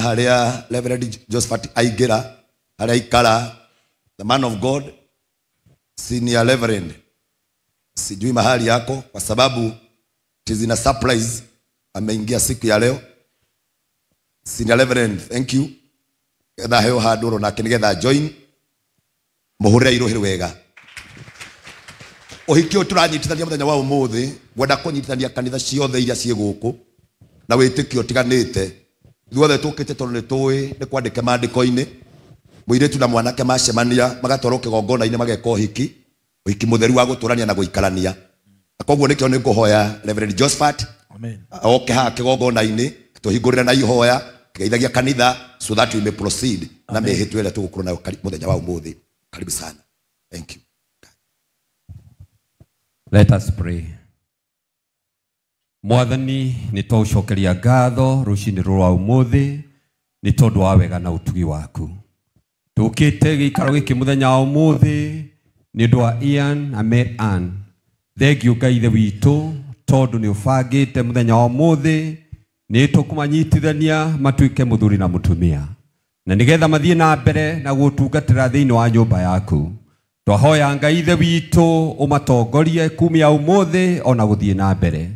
Harĩa Reverend Josephat aingĩra, harĩa aikara, the man of God, senior reverend. Sijui mahali yako kwa sababu tizina surprise ameingia siku ya leo. Senior reverend, thank you. Getha heo handũ nake nĩgetha join mũhũrĩre iruhĩ wega. Ũhiki ũyũ tũranyitithania mũthenya wa ũmũthĩ, ngwenda kũnyitithania kanitha ciothe iria ciĩ gũkũ na wĩtĩkio ũtiganĩte. Ithuothe tũkĩte tondũ nĩ tũĩ nĩ kwandĩke maandĩko-inĩ, mũirĩtu na mwanake macemania magatwarwo kĩgongona-inĩ mageka ũhiki, ũhiki mũtheru wa gũtũrania na gũikarania. Na koguo nĩkĩo nĩ ngũhoya Reverend Josephat Amen. oke haha kĩgongona-inĩ tũhingũrĩre na ihoya kĩgeithagia kanitha so that we may proceed na mĩhĩtwa ĩrĩa tũgũkorwo nayo mũthenya wa ũmũthĩ. Karibu sana. Thank you. Let us pray. Mwathani, nĩ twaũcokeria ngatho rũcinĩ rwa ũmũthĩ nĩ tondũ wa wega na ũtugi waku. Tũkĩte gĩikaro gĩkĩ mũthenya wa ũmũthĩ nĩ ũndũ wa Ian na Mary Ann. Thengiũ Ngai Ithe witũ tondũ nĩ ũbangĩte mũthenya wa ũmũthĩ nĩ tũkũmanyitithania matuĩke mũthuri na mũtumia, na nĩgetha mathiĩ na mbere na gũtungatĩra thĩinĩ wa nyũmba yaku. Twahoya Ngai Ithe witũ ũmatongorie kumia ũmũthĩ ona gũthiĩ na mbere,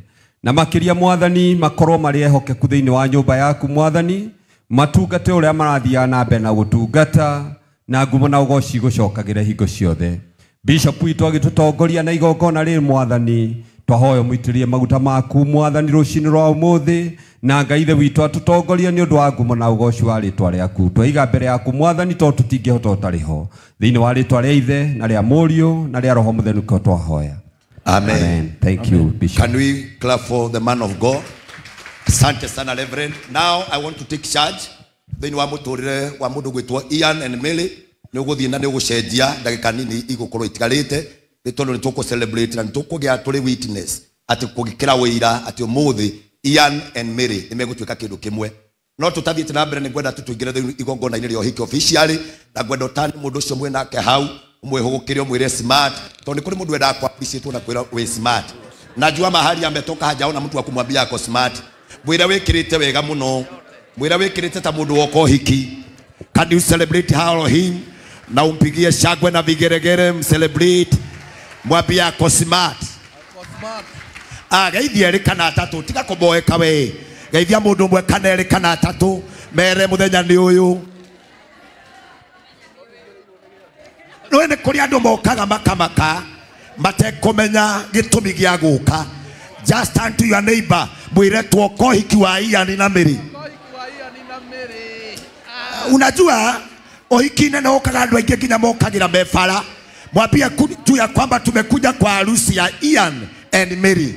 na makĩria Mwathani makorwo marĩ ehokeku thĩinĩ wa nyũmba yaku Mwathani, matungate ũrĩa marathiaga na mbere na gũtungata, na ngumo na ũgoci gũcokagĩre hingo ciothe. Bishop witũ agĩtũtongoria na igongona rĩrĩ Mwathani, twahoya ũmũitĩrĩrie maguta maku Mwathani rũcinĩ rwa ũmũthĩ, na Ngai Ithe witũ atũtongorie nĩ ũndũ wa ngumo na ũgoci wa rĩtwa rĩaku. Twaiga mbere yaku Mwathani tondũ tũtingĩhota ũtarĩ ho. Thĩinĩ wa rĩtwa rĩa Ithe na rĩa Mũriũ na rĩa Roho Mũtheru nĩkĩo twahoya. Amen. Amen. Thank you, Bishop. Can we clap for the man of God? Asante sana Reverend. Now I want to take charge. Thĩinĩ wa mũtũrĩre wa mũndũ gwĩtwo Ian and Mary, nĩ ũgũthiĩ na nĩ ũgũcenjia ndagĩka nini igũkorwo itigarĩte, nĩ tondũ nĩ tũkũ celebrate na nĩ tũkũgĩa tũrĩ witness atĩ kũgĩkĩra wĩira atĩ ũmũthĩ Ian and Mary nĩ megũtuĩka kĩndũ kĩmwe. No tũtathiĩte na mbere nĩ ngwenda tũtũingĩre thĩinĩ igongona-inĩ rĩa ũhiki officially, na ngwenda ũtane mũndũ ũcio mwĩ nake hau, ũmwĩhũgũkĩre ũmwĩre smart, tondũ nĩ kũrĩ mũndũ wendaga kũ appreciate na kwĩra wĩ smart. Najua mahali ametoka hajaona mtu wa kumwambia ako smart. Mwĩre wĩkĩrĩte wega mũno, mwĩre wĩkĩrĩte ta mũndũ woka ũhiki. Can you celebrate her or him? Na umpigie shangwe na vigeregere, mcelebrate, mwambie ako smart. Geithia erĩ kana atatũ, tiga kũboeka we. Geithia mũndũ ũmwe kana erĩ kana atatũ, mere mũthenya nĩ ũyũ. Nĩ nĩ kũrĩ andũ mokaga makamaka matekũmenya gĩtũmi gĩa gũka. Just turn to your neighbor, mwĩre twoka ũhiki wa Ian na Mary. Unajua ũhiki-inĩ nĩ ũkaga andũ aingĩ nginya mokagĩra me bara. Mwambie tu ya kwamba tumekuja kwa harusi ya Ian and Mary.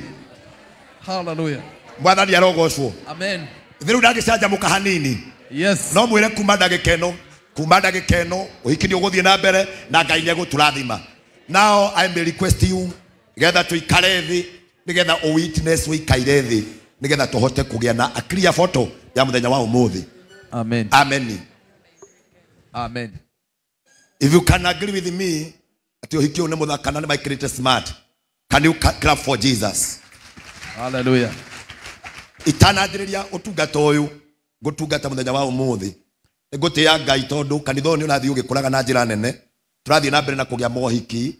Hallelujah. Mwathani arogocwo. Amen. Rĩu ndagĩcanjamũka hanini. Yes. No mwĩre kuma ndagĩka ĩno, kuma ndagĩka ĩno ũhiki nĩ ũgũthiĩ na mbere na Ngai nĩ egũtũrathima. Now I may request you nĩgetha tũikare thĩ, nĩgetha ũ witness ũikaire thĩ, nĩgetha tũhote kũgĩa na a clear photo ya mũthenya wa ũmũthĩ. Amen. Amen. Amen. If you can agree with me atĩ ũhiki ũyũ nĩ mũthaka na nĩ maikĩrĩte smart, can you clap for Jesus? Hallelujah. Itananjĩrĩria ũtungata ũyũ ngũtungata mũthenya wa ũmũthĩ, nĩ ngũtĩĩa Ngai tondũ kanitha ũyũ nĩ ũrathiĩ ũgĩkũraga na njĩra nene. Tũrathiĩ na mbere na kũgĩa mohiki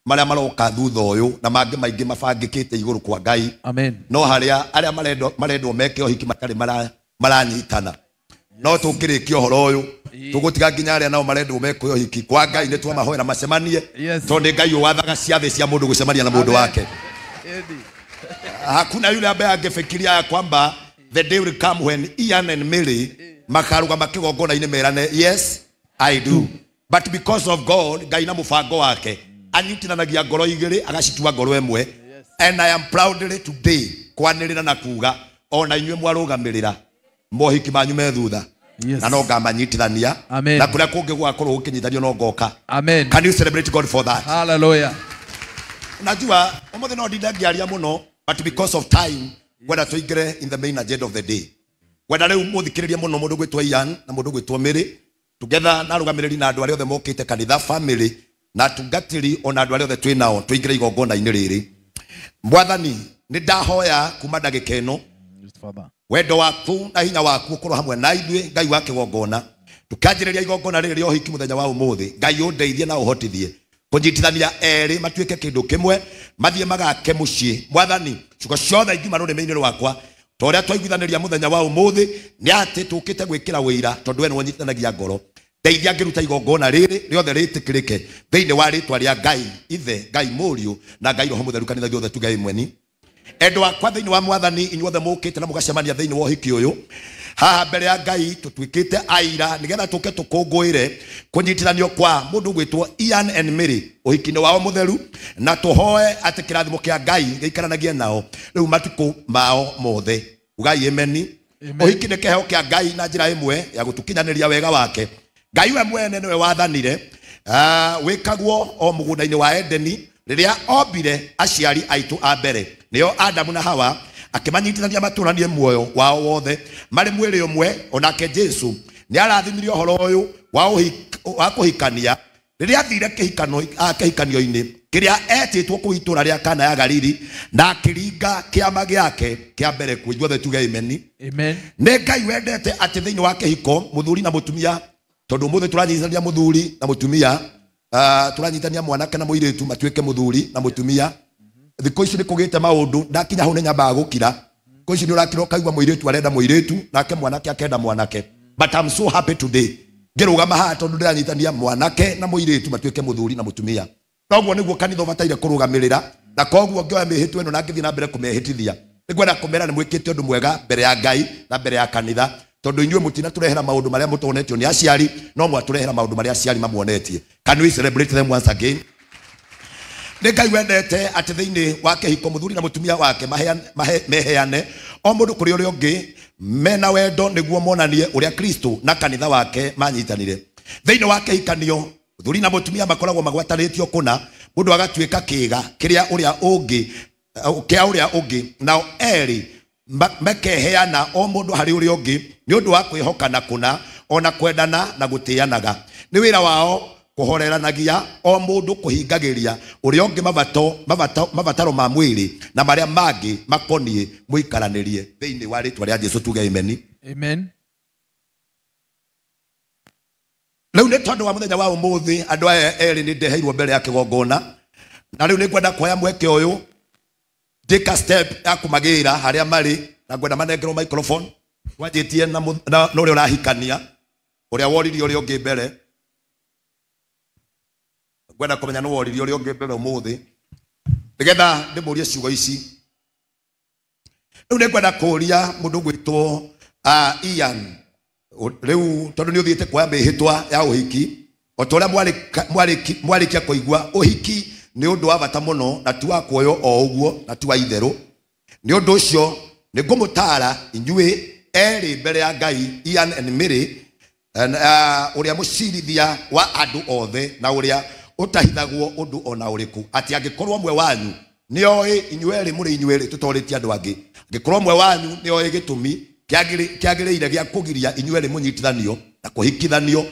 marĩa maroka thutha ũyũ na mangĩ maingĩ mabangĩkĩte igũrũ kwa Ngai. Amen. No harĩa arĩa marendwo meke ũhiki matarĩ maranyitana, no tũngĩrĩkia ũhoro ũyũ tũgũtiga nginya arĩa nao marendwo meke ũhiki kwa Ngai nĩ twamahoera macemanie. Yes. Tondũ nĩ Ngai ũwathaga ciathĩ cia mũndũ gũcemania na mũndũ Amen. wake. Edi. Hakuna yule ambaye angefikiria ya kwamba the day will come when Ian and Mary makarugama kĩgongona-inĩ merane yes I do, but because of God Ngai na mũbango wake anyitithanagia ngoro igĩrĩ agacitua ngoro ĩmwe. And I am proudly today kwanĩrĩra na kuga ona inyuĩ mwarũgamĩrĩra mohiki manyu me thutha. Yes. Na no ngamanyitithania. Amen. Na kũrĩa kũngĩ gwakorwo gũkĩnyitanio no ngoka. Amen. Can you celebrate God for that? Hallelujah. Unajua ũmũthĩ no ndinde ngĩaria mũno, but because of time ngwenda tũingĩre in the main agenda of the day. Ngwenda rĩu mũthikĩrĩrie mũno mũndũ gwĩtwo Ian na mũndũ gwĩtwo Mary together na arũgamĩrĩri na andũ arĩa othe mokĩte kanitha family na atungatĩri ona andũ arĩa othe twĩ nao tũingĩre igongona-inĩ rĩrĩ. Mwathani, nĩ ndahoya kuma ndagĩka ĩno Yes, Father. Wendo waku na hinya waku ukorwo hamwe na ithuĩ Ngai wa kĩgongona. Tũkĩanjĩrĩria igongona rĩrĩ rĩa ũhiki mũthenya wa ũmũthĩ, Ngai ũndeithie na ũhotithie kũnyitithania erĩ matuĩke kĩndũ kĩmwe, mathiĩ magake mũciĩ. Mwathani, ciugo ciothe ingiuma rũrĩmĩ-inĩ rwakwa ta ũrĩa twaiguithanĩria mũthenya wa ũmũthĩ nĩ atĩ tũkĩte gwĩkĩra wĩira tondũ we nĩwe ũnyitithanagia ngoro. Ndeithia ngĩruta igongona rĩrĩ rĩothe rĩtĩkĩrĩke thĩinĩ wa rĩtwa rĩa Ngai Ithe, Ngai Mũriũ na Ngai Roho Mũtheru. Kanitha ithuothe tuge amen. Endwa akwa thĩinĩ wa Mwathani, inyuothe mũkĩte na mũgacemania thĩinĩ wa ũhiki ũyũ haha mbere ya Ngai, tũtuĩkĩte aira nĩgetha tũke tũkũngũĩre kũnyitithanio kwa mũndũ gwĩtwo Ian and Mary ũhiki-inĩ wao mũtheru, na tũhoe atĩ kĩrathimo kĩa Ngai gĩikaranagie nao rĩu matukũ mao mothe. Ugai amen. Ũhiki nĩ kĩheo kĩa Ngai na njĩra ĩmwe ya gũtũkinyanĩria wega wake. Ngai we mwene nĩwe wathanire, wĩkagwo o mũgũnda-inĩ wa Edeni rĩrĩa ombire aciari aitũ a mbere, nĩo Adamu na Hawa, akĩmanyitithania matũranie muoyo wao wothe marĩ mwĩrĩ ũmwe. Onake Jesu nĩ arathimirie ũhoro ũyũ wa kũhikania rĩrĩa athire kĩhikanio-inĩ kĩrĩa etĩtwo kũu itũũra rĩa Kana ya Galili, na akĩringa kĩama gĩake kĩa mbere kuo. Ithuothe tuge amen. Amen. Nĩ Ngai wendete atĩ thĩinĩ wa kĩhiko mũthuri na mũtumia, tondũ ũmũthĩ tũranyitithania mũthuri na mũtumia, tũranyitania mwanake na mũirĩtu matuĩke mũthuri na mũtumia. Thikũ ici nĩ kũgĩte maũndũ, ndakinya hau nĩ nyambaga gũkira. Thikũ ici nĩ ũrakira ũkaigua mũirĩtu arenda mũirĩtu nake mwanake akenda mwanake. But I'm so happy today ngĩrũgama haha tondũ ndĩranyitania mwanake na mũirĩtu matuĩke mũthuri na mũtumia. Noguo nĩguo kanitha ũbataire kũrũgamĩrĩra, na koguo ngĩoya mĩhĩtwa ĩno na ngĩthiĩ na mbere kũmehĩtithia, nĩngwenda kũmera nĩ mwĩkĩte ũndũ mwega mbere ya Ngai na mbere ya kanitha, tondũ inyuĩ mũtinatũrehera maũndũ marĩa mũtonetio nĩ aciari, no mwatũrehera maũndũ marĩa aciari mamuonetie. Can we celebrate them once again? Nĩ Ngai wendete atĩ thĩinĩ wa kĩhiko mũthuri na mũtumia wake meheane o mũndũ kũrĩ ũrĩa ũngĩ mena wendo, nĩguo monanie ũrĩa Kristo na kanitha wake manyitanire. Thĩinĩ wa kĩhikanio mũthuri na mũtumia makoragwo magwatanĩtio kũna, mũndũ agatuĩka kĩĩga kĩrĩa ũrĩa ũngĩ kĩa ũrĩa ũngĩ, nao erĩ makeheana o mũndũ harĩ ũrĩa ũngĩ nĩ ũndũ wa kwĩhokana kũna, ona kwendana na gũtĩanaga. Nĩ wĩra wao kũhoreranagia o mũndũ kũhingagĩria ũrĩa ũngĩ mabataro ma mwĩrĩ na marĩa mangĩ makoniĩ mũikaranĩrie. Thĩinĩ wa rĩtwa rĩa Jesu tuge amen. Amen. Rĩu nĩ tondũ wa mũthenya wa ũmũthĩ andũ aya erĩ nĩ ndeheirwo mbere ya kĩgongona, na rĩu nĩ ngwenda kuoya mweke ũyũ take a step ya kũmagĩra harĩa marĩ, na ngwenda manengerwo microphone. Twanjĩtie na ũrĩa ũrahikania, ũrĩa woririe ũrĩa ũngĩ mbere. Ngwenda kũmenya nĩ woririe ũrĩa ũngĩ mbere ũmũthĩ, nĩgetha ndĩmũrie ciugo ici. Rĩu nĩ ngwenda kũũria mũndũ gwĩtwo Ian, rĩu tondũ nĩ ũthiĩte kuoya mĩhĩtwa ya ũhiki, o ta ũrĩa mwarĩkia kũigua, ũhiki nĩ ũndũ wa bata mũno na ti wa kuoywo o ũguo na ti wa itherũ. Nĩ ũndũ ũcio nĩ ngũmũtaara inyuĩ erĩ mbere ya Ngai, Ian and Mary, ũrĩa mũcirithia wa andũ othe na ũrĩa ũtahithagwo ũndũ ona ũrĩkũ, atĩ angĩkorwo ũmwe wanyu nĩoĩ, inyuĩ erĩ mũrĩ inyuĩ erĩ tũtorĩtie andũ angĩ, angĩkorwo ũmwe wanyu nĩoĩ gĩtũmi kĩagĩrĩire gĩa kũgiria inyuĩ erĩ mũnyitithanio na kũhikithanio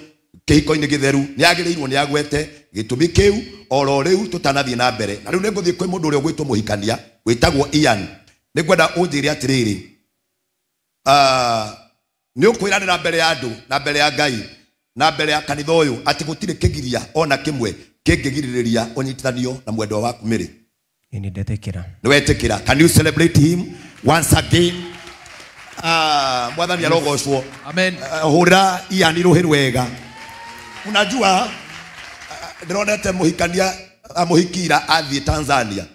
kĩhiko-inĩ gĩtheru, nĩagĩrĩirwo nĩ agwete gĩtũmi kĩu oro rĩu tũtanathiĩ na mbere. Na rĩu nĩngũthiĩ kwĩ mũndũ ũrĩa ũgwĩtwo mũhikania wĩtagwo Ian. Nĩngwenda ũnjĩre atĩrĩrĩ, nĩ ũkwĩranĩra mbere ya andũ na mbere ya Ngai na mbere ya kanitha ũyũ atĩ gũtirĩ kĩgiria ona kĩmwe kĩngĩgirĩrĩria ũnyitithanio na mwendwa waku Mary? Nĩ ndetĩkĩra. Nĩ wetĩkĩra. Can you celebrate him once again? Mwathani arogocwo. Amen. Hũrĩra Ian rũhĩ rwega. Unajua ndĩronete mũhikania mũhikira athiĩ Tanzania.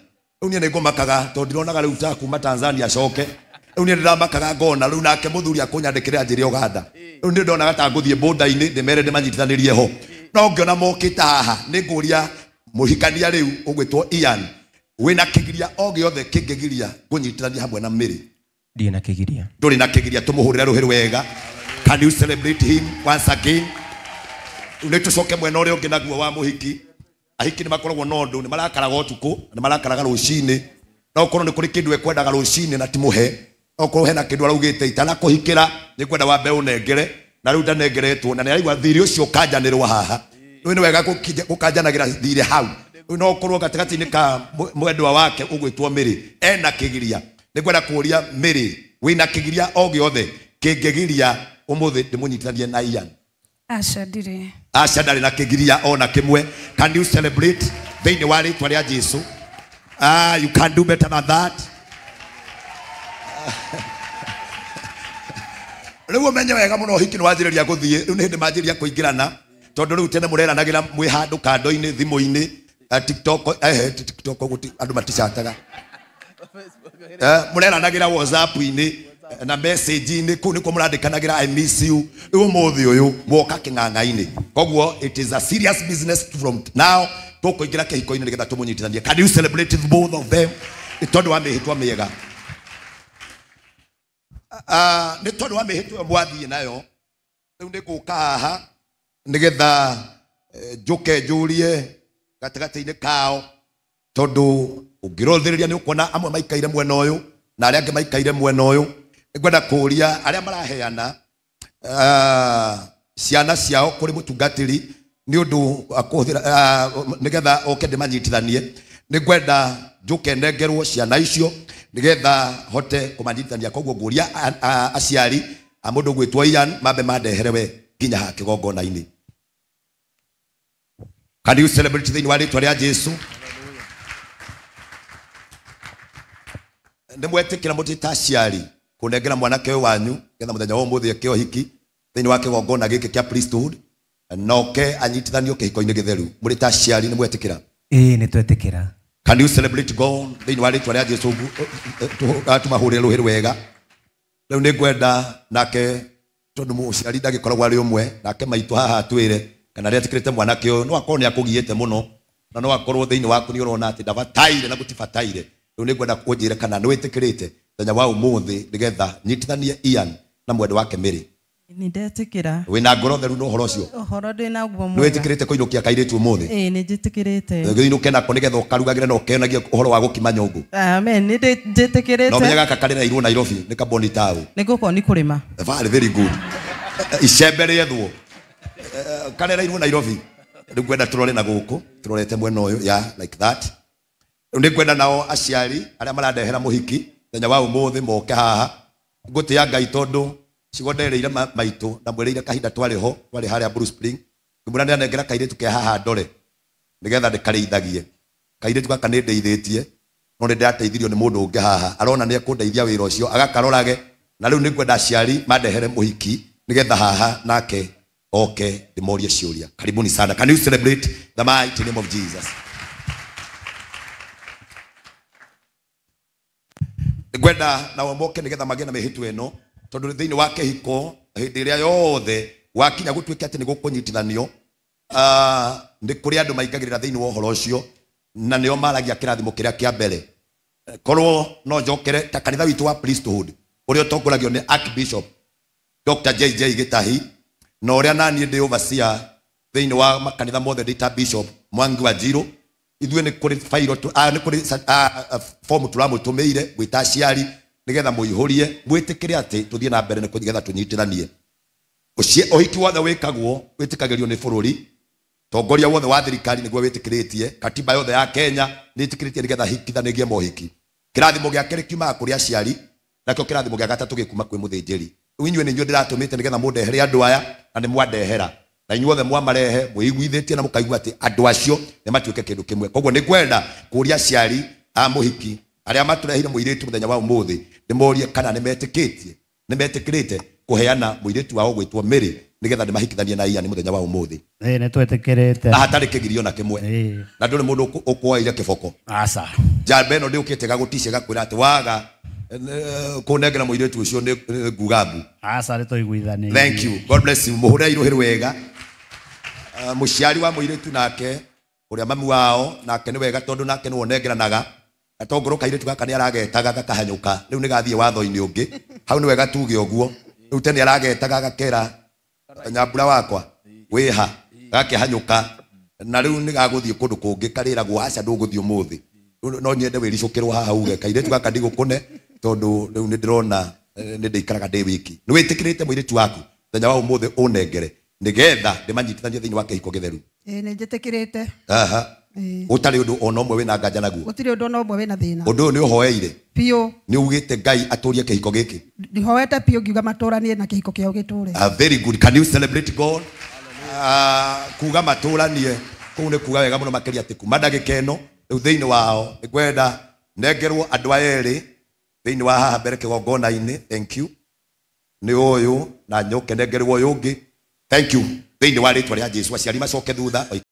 Rĩu niĩ nĩngũmakaga tondũ ndironaga rĩu ta kuma Tanzania acoke. Rĩu niĩ ndĩramakaga ngona rĩu nake mũthuri akũnyandĩkĩre anjĩre Uganda. Rĩu nĩ ndonaga ta ngũthiĩ boda-inĩ ndĩmere ndĩmanyitithanĩrie ho. No ngĩona mokĩte haha nĩ ngũria mũhikania rĩu ũgwĩtwo Ian, wĩna kĩgiria o gĩothe kĩngĩgiria kũnyitithania hamwe na Mary? Ndirĩ na kĩgiria. Ndũrĩ na kĩgiria, tũmũhũrĩre rũhĩ rwega. Can you celebrate him once again? Nĩ tũcoke mwena ũrĩa ũngĩ naguo wa mũhiki. Ahiki nĩ makoragwo na ũndũ, nĩ marakaraga ũtukũ, nĩ marakaraga rũcinĩ. No ũkorwo nĩ kũrĩ kĩndũ ekwendaga rũcinĩ na ti mũhe. No ũkorwo hena kĩndũ araugĩte itanakũhikĩra, nĩ ngwenda wambe ũnengere, na rĩu ndanengeretwo, na nĩ araigua thirĩ ũcio ũkanjanĩrwo haha. Rĩu nĩ wega gũkanjanagĩra thirĩ hau. Rĩu no ũkorwo gatagatĩ-inĩ ka mwendwa wake ũgwĩtwo Mary, ena kĩgiria. Nĩ ngwenda kũũria Mary, Wĩna kĩgiria o gĩothe kĩngĩgiria ũmũthĩ ndĩmũnyitithanie na Ian? Aca ndirĩ. Aca ndarĩ na kĩgiria ona kĩmwe. Can you celebrate thĩinĩ wa rĩtwa rĩa Jesu? You can do better than that. Rĩu ũmenye wega mũno ũhiki nĩ wanjĩrĩria gũthiĩ, rĩu nĩ hĩndĩ manjĩrĩria kũingĩrana, tondũ rĩu tene mũreranagĩra mwĩ handũ kando-inĩ, thimũ-inĩ, TikTok, TikTok andũ maticataga. Mũreranagĩra WhatsApp-inĩ na message-inĩ, kũu nĩkuo mũrandĩkanagĩra I miss you. Rĩu ũmũthĩ ũyũ mwoka kĩng'ang'a-inĩ. Koguo it is a serious business from now. Tũkũingĩra kĩhiko-inĩ nĩgetha tũmũnyitithanie. Can you celebrate both of them? Nĩ tondũ wa mĩhĩtwa mĩega. Nĩ tondũ wa mĩhĩtwa ĩyo mwathiĩ nayo, rĩu nĩ ngũka haha nĩgetha njũke njũrie gatagatĩ-inĩ kao, tondũ ũngĩrũthĩrĩria nĩ ũkuona amwe maikaire mwena ũyũ na arĩa angĩ maikaire mwena ũyũ. Nĩngwenda kũũria arĩa maraheana ciana ciao kũrĩ mũtungatĩri nĩ ũndũ wa kũhũthĩra nĩgetha oke ndĩmanyitithanie. Nĩngwenda njũke nengerwo ciana icio nĩgetha hote kũmanyitithania. Koguo ngũria aciari a mũndũ ũgwĩtwo Ian mambe mandehere we nginya haha kĩgongona-inĩ. Can you celebrate thĩinĩ wa rĩtwa rĩa Jesu? Nĩ mwetĩkĩra mũtĩ ta aciari kũnengera mwanake ũyũ wanyu nĩgetha mũthenya wa ũmũthĩ eke ũhiki thĩinĩ wa kĩgongona gĩkĩ kĩa priesthood na oke anyitithanio kĩhiko-inĩ gĩtheru. Mũrĩ ta aciari nĩ mwetĩkĩra? Ĩĩ nĩ twetĩkĩra. Can you celebrate God thĩinĩ wa rĩtwa rĩa Jesu? Tũmahũrĩre rũhĩ rwega. Rĩu nĩ ngwenda nake tondũ mũciari ndagĩkoragwo arĩ ũmwe, nake maitũ haha atwĩre kana nĩetĩkĩrĩte mwanake ũyũ. No akorwo nĩ akũgiĩte mũno na no akorwo thĩinĩ waku nĩ ũrona atĩ ndabataire na gũtibataire. Rĩu nĩ ngwenda kũnjĩre kana nĩ wĩtĩkĩrĩte mũthenya wa ũmũthĩ nĩgetha nyitithanie Ian na mwendwa wake Mary. Nĩ ndetĩkĩra. Wĩna ngoro theru na ũhoro ũcio? Ũhoro ndĩ naguo Nĩ mwega. wĩtĩkĩrĩte kũinũkia kairĩtu ũmũthĩ? Ĩĩ nĩ njĩtĩkĩrĩte. Ũinũke nako nĩgetha ũkarugagĩre na ũkenagie ũhoro wa gũkima nyũngũ. Amen, nĩ njĩtĩkĩrĩte. Na ũmenye gaka karereirwo Nairobi nĩ kaboni tau. Nĩ ngũkorwo nĩ kũrĩma. Very, very good. Icembe rĩethwo. Karereirwo Nairobi. Rĩu ngwenda tũrore na gũkũ, tũrorete mwena ũyũ, yeah, like that. Rĩu nĩ ngwenda nao aciari arĩa marandehera mũhiki mũthenya wa ũmũthĩ moke haha. Ngũtĩĩa Ngai tondũ cigo ndereire maitũ na mwĩrĩire kahinda twarĩ ho, twarĩ harĩa Blue Spring. Ngĩmwĩra nĩanengera kairĩtu ke haha ndore nĩgetha ndĩkarĩithagie. Kairĩtu gaka nĩ ndeithĩtie, no nĩ ndĩrateithirio nĩ mũndũ ũngĩ haha. Arona nĩ ekũndeithia wĩra ũcio, agakarorage. Na rĩu nĩ ngwenda aciari mandehere mũhiki nĩgetha haha nake oke ndĩmorie ciũria. Karibuni sana. Can you celebrate the mighty name of Jesus? Ngwenda nao moke nĩgetha magĩe na mĩhĩtwa ĩno, tondũ thĩinĩ wa kĩhiko hĩndĩ ĩrĩa yothe wakinya gũtuĩke atĩ nĩ gũkũnyitithanio, nĩ kũrĩ andũ maingagĩrĩra thĩinĩ wa ũhoro ũcio na nĩo maragia kĩrathimo kĩrĩa kĩa mbere. Korwo no njokere ta kanitha witũ wa priesthood ũrĩa ũtongoragio nĩ Archbishop Dr. JJ Gĩtahi, na ũrĩa naniĩ ndĩ overseer thĩinĩ wa makanitha mothe ndĩ ta Bishop Mwangi wa Njirũ. Ithuĩ nĩ kũrĩ fairo nĩ kũrĩ form tũramũtũmĩire gwĩta aciari nĩgetha mũihũrie mwĩtĩkĩre atĩ tũthiĩ na mbere nĩgetha tũnyitithanie. Ũhiki wothe wĩkagwo wĩtĩkagĩrio nĩ bũrũri, tongoria wothe wa thirikari nĩguo wĩtĩkĩrĩtie, katiba yothe ya Kenya nĩ ĩtĩkĩrĩtie nĩgetha hikithanĩgie mohiki. Kĩrathimo gĩa kerĩ kiumaga kũrĩ aciari, nakĩo kĩrathimo gĩa gatatũ gĩkuma kwĩ mũthĩnjĩri. Rĩu inyuĩ nĩ inyuĩ ndĩratũmĩte nĩgetha mũndehere andũ aya, na nĩ mwandehera. Na inyuothe mwamarehe mwĩiguithĩtie na mũkaigua atĩ andũ acio nĩ matuĩke kĩndũ kĩmwe. Koguo nĩ ngwenda kũũria aciari a mũhiki arĩa matũreheire mũirĩtu mũthenya wa ũmũthĩ, ndĩmorie kana nĩ metĩkĩtie, nĩ metĩkĩrĩte kũheana mũirĩtu wao gwĩtwo Mary nĩgetha ndĩmahikithanie na Ian mũthenya wa ũmũthĩ. Ĩĩ nĩ twetĩkĩrĩte. Na hatarĩ kĩgirio na kĩmwe. Ĩĩ. Na ndũrĩ mũndũ ũkwoeire kĩboko. Aca. Njamba ĩno ndĩũkĩte ĩgagũticia ĩgakwĩra atĩ waga kũnengera mũirĩtu ũcio nĩ nguga mbu. Aca, nĩ tũiguithanĩirie. Thank you. God bless you. Mũhũre irũhĩ rwega. Mũciari wa mũirĩtu nake ũrĩa mamu wao nake nĩ wega tondũ nake nĩwe ũnengeranaga. Na tongorwo kairĩtu gaka nĩ aragetaga gakahanyũka, rĩu nĩ gathiĩ watho-inĩ ũngĩ. Hau nĩ wega tuge ũguo. Rĩu tene aragetaga gakera nyambura wakwa wĩha, gakĩhanyũka, na rĩu nĩ gagũthiĩ kũndũ kũngĩ karĩragwo aca ndũgũthiĩ ũmũthĩ. Rĩu no nyende wĩricũkĩrwo haha uge kairĩtu gaka ndigũkũne tondũ rĩu nĩ ndĩrona nĩ ndĩikaraga ndĩ wiki. Nĩ wĩtĩkĩrĩte mũirĩtu waku mũthenya wa ũmũthĩ ũnengere nĩgetha ndĩmanyitithanie thĩinĩ wa kĩhiko gĩtheru? Ĩĩ nĩ njĩtĩkĩrĩte. Aha. Ĩĩ. Ũtarĩ ũndũ ona ũmwe wĩna nganja naguo? Gũtirĩ ũndũ ona ũmwe wĩna thĩna. Ũndũ ũyũ nĩ ũhoeire? Biũ. Nĩ ugĩte Ngai atũrie kĩhiko gĩkĩ? Ndihoete biũ ngiuga matũranie na kĩhiko kĩao gĩtũre. Very good. Can you celebrate God? Kuga matũranie kũu nĩ kuga wega mũno makĩria atĩ kuma ndagĩka ĩno rĩu thĩinĩ wao nĩ ngwenda nengerwo andũ aya erĩ thĩinĩ wa haha mbere kĩgongona-inĩ. Thank you. Nĩ ũyũ na nyoke nengerwo ũyũ ũngĩ. Thank you. Thĩinĩ wa rĩtwa rĩa Jesu aciari macoke thutha.